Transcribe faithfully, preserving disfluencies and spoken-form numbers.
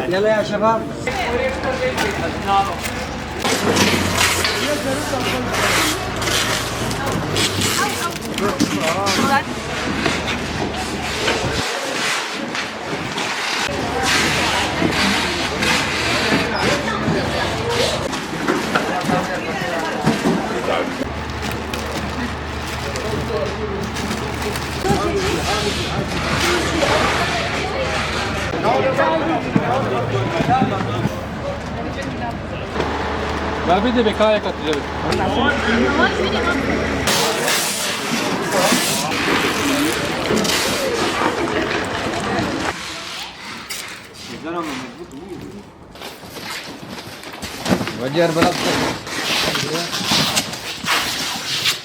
يلا يا شباب. Ya bir de bekaya katacağız. Güzel ama mezbut mu? Bacar bırak.